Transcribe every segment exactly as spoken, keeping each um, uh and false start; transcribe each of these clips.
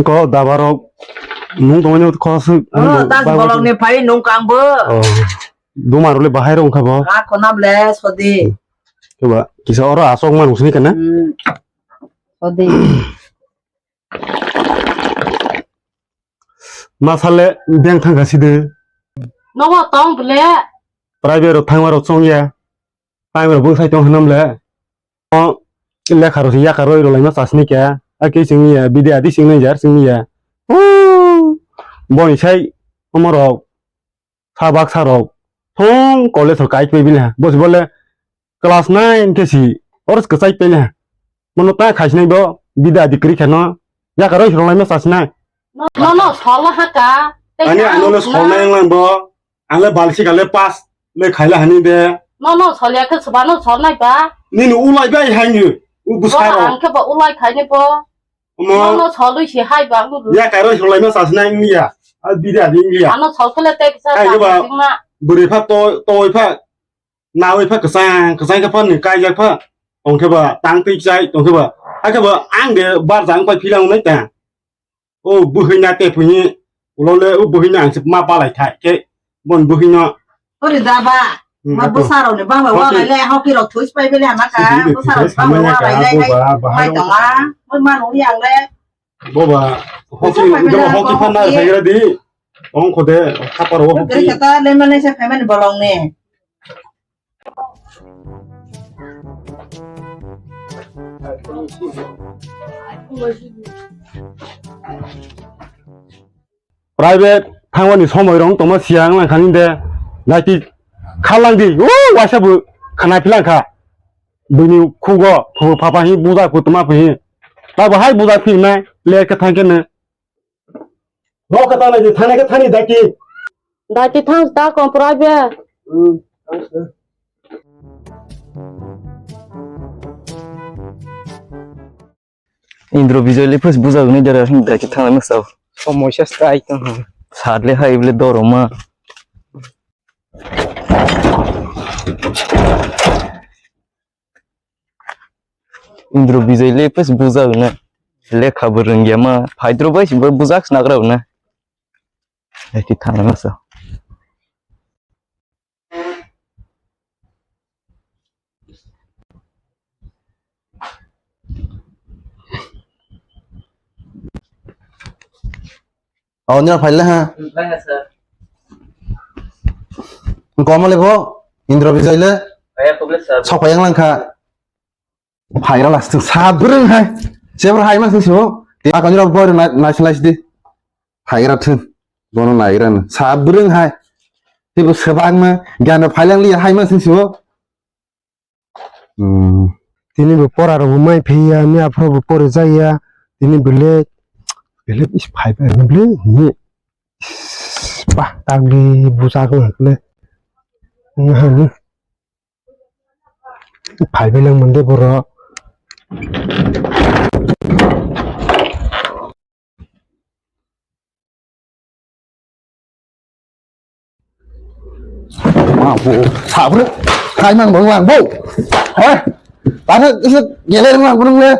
Ko dabarok nung tongmani khosuk. Oh, tas bolong ni phai nung kang bo. Oh. Duma role bahai rong kha bo. Ka khonam le sodi. Coba kisa oro asok man usni kana. Hmm. Sodi. Masale beng thang kha sidi. Nogo tong bole. Private rok thangma rok chong ya. Time rok bwsai tong hinam le. O lekha rok se yakaroi rwlaima chasni khe. A khe singni ya, bidi adi singni jar singni ya. Huu! Boni sai omo rok sa baksa rok thong college rok kai paibi na. Bos bole class nine khe si oro kwchai pai na. Mono ta khaisnai bo bidi adi kwrwi kheno yakaroi rwlaima chasnai. No, no, solo haka. Ani ano le solnai lang bo. Ang le balsi kale pass le khaila hani de. No, no, solya khe soba no solnai ba. Nini ulai bai haini. U bwsai rok. Ang khe ba ulai khaini bo. Omo. No, no, solui si hai ba ang. Ya kairo solai ma sasna ingliya. A bida di ingliya. Ano sol khle te kisa. Ai ba. Bwrwi pha to, toi pha. Nawi pha kwchang, kwchang khe pha ni kaijak pha. Tong khe ba tang twi chai, tong khe ba. Hakhe ba ang de bar jang pai philang nai ta. O buhina te phunyi, ulo le o buhina ang se ma palai thai ke, bon buhino. Ori da ba, hmm, ma ato. Bwsa rok ni bang bai wa lai le, hoki rok thuis pai bele hama ka, bwsa rok bang bai wa lai le, mai tonga, moi ma nung yang le. Bo ba, hoki, hoki phan na sai gra di, ong khode, khapar wo hoki. Gari kata le mane se payment bolong ne. Private thangmani somoi rok tongma siyang langkhani de, naiti khalang di, o waisa bo khana philang kha, bini khugo, khugo papa hi bujak putuma phi, tabo hai bujak phi nai, le khe thangkhe ne. Nokha tanai di thani khe thani daki. Daki thang ta komprai be. Hmm, thang se. Indro Bijoy le phus bujak ni dara daki thang ma sao. Somoisa strai tong ha. Sadle hai ble doroma. Indro Bijoy le pes bujak na. Lekha bo rwngya ma. Phaidro bai si bo bujak snagra na. Eki thana masa. Oh, nira phaile ha. Phaile ha, sir. Komole bo, Indro Bijoy le. Phaile, sir. Sok phai yang langkha. Phaira lasting sabrung hai. Sebra hai ma sing sibo. Te akon nira boy na, na slice di. Phaira thun. Bono naigra na. Sabrung hai. Sibo sebang ma. Gana phailang li hai ma sing sibo. Hmm. Tini bo pora rok bo mai phiya, ni aphuru bo pori jaya. Tini belek, belek is phai bai belek ni. Bah, tangli busa ko le. Nahani. Phai bai lang mande borok. Ma bo, sabrung, hai mang bang lang bo. Ha? Tara isa geler lang burung le.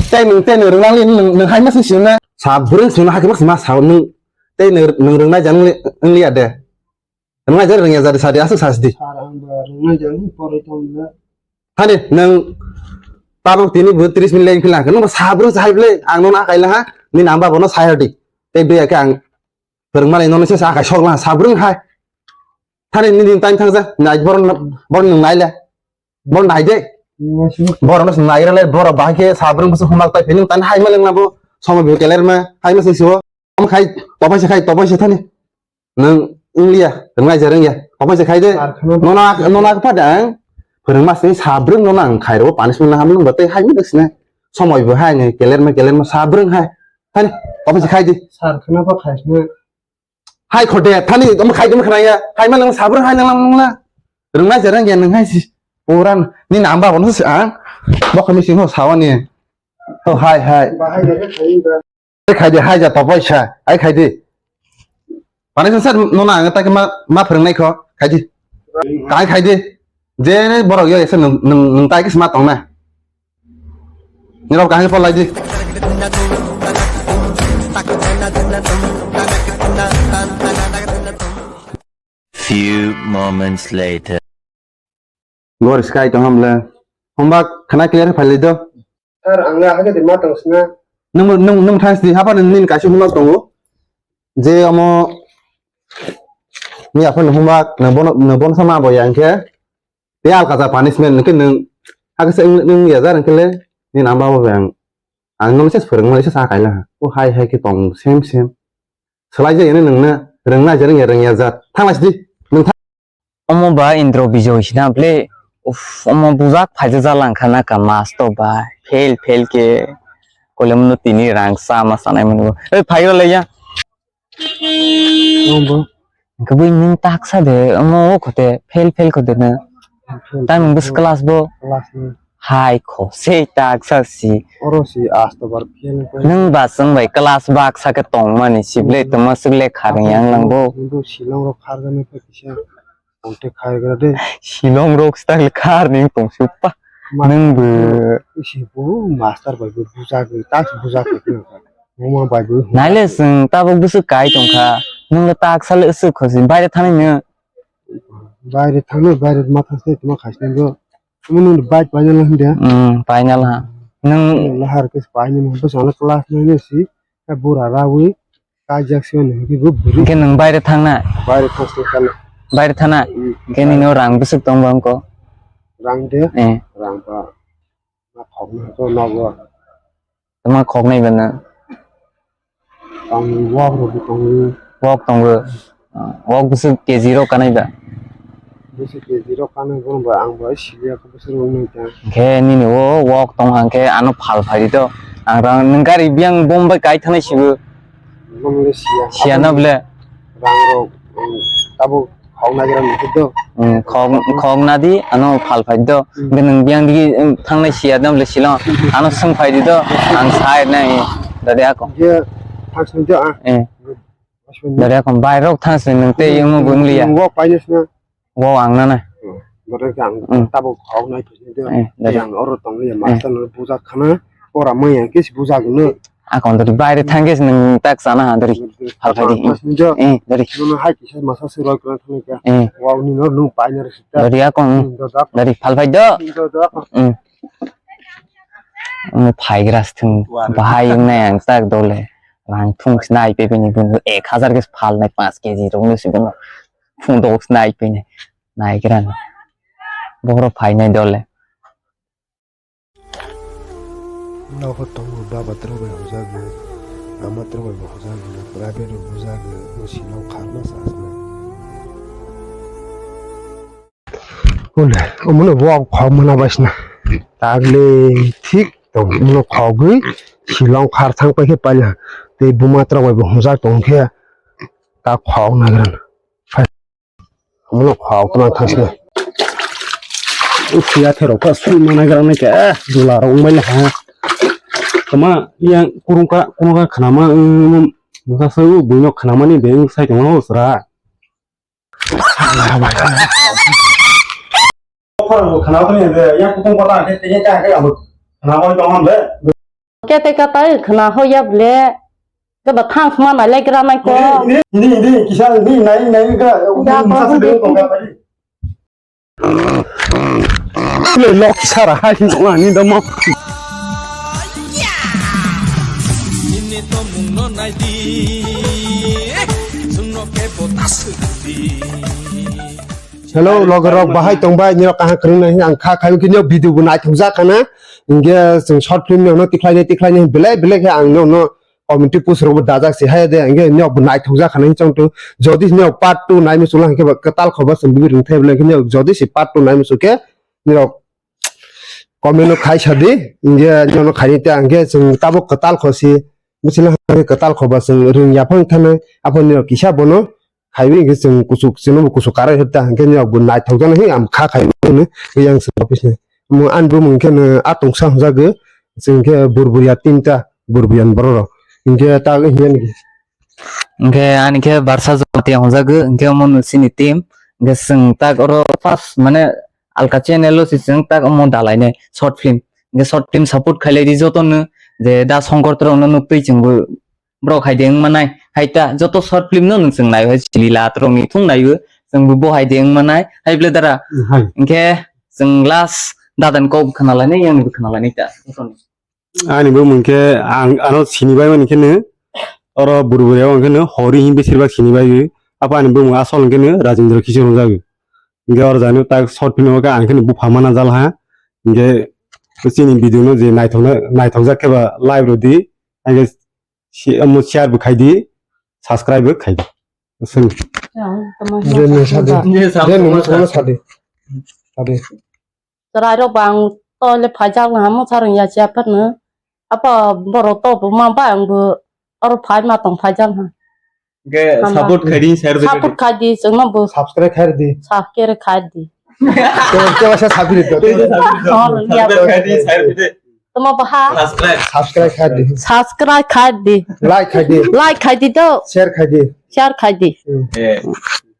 Tei nung, tei nung rung lang li nung, nung hai ma sing sing na. Sabrung sing na hai ma sing ma sa nung. Tei nung, nung rung na jang li, nung li ade. Rwngnai jani rwngya jani sadi aswk sasdi. Sir, ang ba rwngnai jani pore tong na. Hani nwng tabuk tini bo tris minute leng phila hwnkhe nwng bo sabrung chahai bwle ang nono akai laha nini ang ba bono sai hardi. Tei bia khe ang phwrwng mani nono se akai sok laha sabrung hai. Thani nini time thangsa nai boron boron nwng nai le. Boron nai de. Boron no nai le boro bahai khe sabrung bwswk humak tai phini tani hai ma leng na bo somoi bo keler ma hai ma se sibo. Omo khai topai se khai topai se thani. Nwng wnglia, rwngnaija rwngya. Omo se khai de. Sir, kheno nono, nono phada ang. Phwrwngma sini sabrwng nono ang khairo, punishment na hamlwng ba tei hai mwnwi sina. Somoi bo hai ni, kelerma, kelerma sabrwng hai. Thani, omo se khai di. Sir, kheno ba khai sina. Hai khode, thani, omo khai di, omo khnaya. Hai ma nwng sabrwng hai nwng nwng na. Rwngnaija rwngya nwng hai si. Puran, ni namba bono si ang. Bokha mi sing ho sawani. Ho hai hai. Bahai de khai ba. Ai khai di, hai ja, topai sa, ai khai di. Mane sa, sir, nono ang ta ma, ma phwrwng nai kho, khai di. Kai khai di. Je borok yo ese nung, nung, nung tai kis ma tong na. Nirok kahai pol lai di. Few moments later. Gor sky tong hamle. Hombak khana clear phai lai do. Sir, ang le hake de ma tong sna. Nung, nung, nung thang sdi, hapa nini kaisa hombak tongo. Je omo ni aphano hombak, nung bono, nung bono sama bo yang khe. Te alkacha punishment nung khe nung hake se nung ya jar khe le. Ni namba bo yang. Ang nung se phwrwng ma se sa kaila. O hai hai khe tong same same. Swlai jai nung na rwng na je rwng ya rwng ya jat. Thang lai sdi. Nung thang. Omo ba Indro Bijoy sina ble. Uf, omo bujak phaijak jalang khana ka masto ba. Fail, fail ke. Kolom no tini rang sa ma sanai mani bo. Oi, phaio le ya. Omo. Kebui ning taksa de, omo o khote, fail, fail khote na. Fail, fail. Tang bus class bo. Class ni. Hai kho, sei taksa si. Oro si asto bar fail koi. Nung ba sung bai class bak sa ke tong mani si ble tongma suk le khareng yang lang bo. Nung Shillong rok khargani pa kisa. Contact khai gra de. Shillong rok style kharni tong su pa. Ma- Nung bo. Isi bo master bai bo buja ge, tak buja ge. Mama bai bo. Naile sung tabuk busu kai tong kha. Nung le taksa le su khosi. Baire thani nung. Baire thani, baire ma thang se tuma khasni go. Tuma nung bike bai nang hinde. Hmm, bai nang ha. Nung. Nung le har kes bai nang bo sana class nang si. Ka bura rawi. Kajak se hwnwi hwnkhe bo bwrwi. Hwnkhe nwng baire thangnai? Baire thang se kano. Baire thangnai? Mm. Hwnkhe nini o rang bwswk tong ba wngkho? Rang de? Eh. Rang ba. Ma khoknai hwnkhe nogo. Tama khoknai ba nwng? Tong wok rok bo tongo. Wok tongo. Ah, wok bwswk K G rok kanai ba? Bwswk K G rok kanai bono ba ang bo siliya khe bwswk rok nai ta. Hwnkhe nini o wok tong hwnkhe ano phal phai di to. Ang rang nwng gari biyang bom bai kai thanai sibo. Bom le siya. Siya na bole. Rang rok, um, tabuk khok na gira nukhe do. Hmm, khok, khok na di ano phal phai do. Hmm. Hwnkhe nwng biyang digi, um, thangnai siya na bole silong. Ano swng phai di do. Ang sai nai. Dadi ako. Je thang sini do ah. Eh. Dari akon bai rok thang se nwng tei omo bo wng liya. Wok painai sina. Wok ang nana. Dari ang tabuk khok nai thwsni de. Eh, dari. Ang oro tong liya master no bujak khana. Ora mai ang kis bujak no. Akon dari baire thang kis nwng tak sana ha dari. Halkai di. Eh, dari. Nono hai kisa masa se roi kran thang ka. Eh. Wok ni no nung painai sita. Dari akon. Dari phal phai do. Omo phaigra se thung bahai wngnai ang tak dole. Rang thung se nai pe bini bono ek hazar khe phalnai, panch K G rok no se bono phung dok se nai pe nai. Naigra no. Bohrok phainai dole. Nogo tongo baba twrwk bai hujago, ama twrwk bai bo hujago, private rok bujago, bo silong kharma sa asna. Ole, omono bo khok mana baisna. Tagle thik tong, omono khogwi silong khar thang paikhe paila. Tei buma twrok bai bo hwnjak tong khe ta khok nagrana. Omono khok tong thasna. Ukhiya therok ta sui mana grana khe, dula rok wngmani ha. Kama yang kurungka, kurungka khnama, um, masa sa u buino khnamani beng sai tongma usra. Kete kata khna hoya bole. Kata thang sma nai lai gra nai ko. Ni, ni, ni, kisa ni nai, nai gra. Ya, ko, ko, ko. Le lok sara hai ni dong ani dong mo. Nini tomung no nai di. Chwngno kebo ta swk di. Hello, logorok, bahai tongbai, nirok kaham kwrwng nai ang kha khai khe nirok video bo naithok jak kana. Hinkhe chwng short film no tikhlai nai, tikhlai nai, belai, belai khe ang no, no community post rok bo dajak se hai de, hinkhe nirok bo naithok jak kana hinwi chong tu. Jodi nirok part two nai muchung hinkhe bo kwtal khoba chwng bibir rwng thai belai khe nirok jodi se part two nai muchung khe nirok comment no khai sa di, hinkhe nirok no khai ta hinkhe chwng tabuk kwtal khosi. Muchila kwtal khoba chwng rwng yaphang thanai, aphano nirok kisa bono khaiwi hinkhe chwng kuchuk, chwngno bo kuchuk karai hwta, hinkhe nirok bo naithok jani, ang kha khaiwi hwnwi yang chwng office ni. Omo ani bumung hinkhe no atungsa hwnjago, chwng hinkhe burbuya tinta, burbuya ni borok rok. Hinkhe ta hinkhe ani khe barsa joti hwnjago, hinkhe omo no chini team, hinkhe chwng tak oro first mane alka channel o se chwng tak omo dalai nai short film. Hinkhe short film support khailai di joto no, je da Songkor Terang no nuktwi chwng bo borok hai de wng manai. Hai ta joto short film no nwng chwng nai hai chili la terong ni thung nai o. Chwng bo bo hai de wng manai. Hai ble dara. Hai. Hwnkhe chwng last dadan kok khna lainai, yang bo khna lainai ta. Ani bo mungkhe ang ano sini bai mani kheno oro buru buru ang kheno hori hin besir bak sini bai. Apa ani bo asol kheno Rajendra Kishore jagwi. Hingke oro jani tak short film o khe ang khe bupha mana jal ha. Hingke chini video no je naithok na, naithok jak khe ba like rw di. Hingke si-, omo share bo khai di, subscribe bo khai di. Aswk. Je nung sa di. Je nung sa di. Sa di. Chwrai rok bang toile phaijak na mo sarung ya sia phat no. Apa borok to bo ma ba ang bo oro phai ma tong phaijak na. Hingke hamba. Support khai di, share di. Support khai di, chwngno bo. Subscribe khai di. Subscribe khai di. Tei, tei waisa sabiri do. Tei, tei, sabiri do. Oh, ya. Subscribe khai di, share di. Tamo baha. Subscribe. Subscribe khai di. Subscribe khai di. Like khai di. Like khai di do. Share khai di. Share khai di. Hmm. Eh.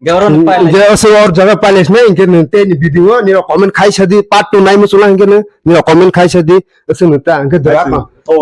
Garon pale. Je ose or jaga pale sna, inke nung tei ni video ni comment khai sa di, part two nai muchung hingke nung ni comment khai sa di, ose nung ta hingke dera. Part two.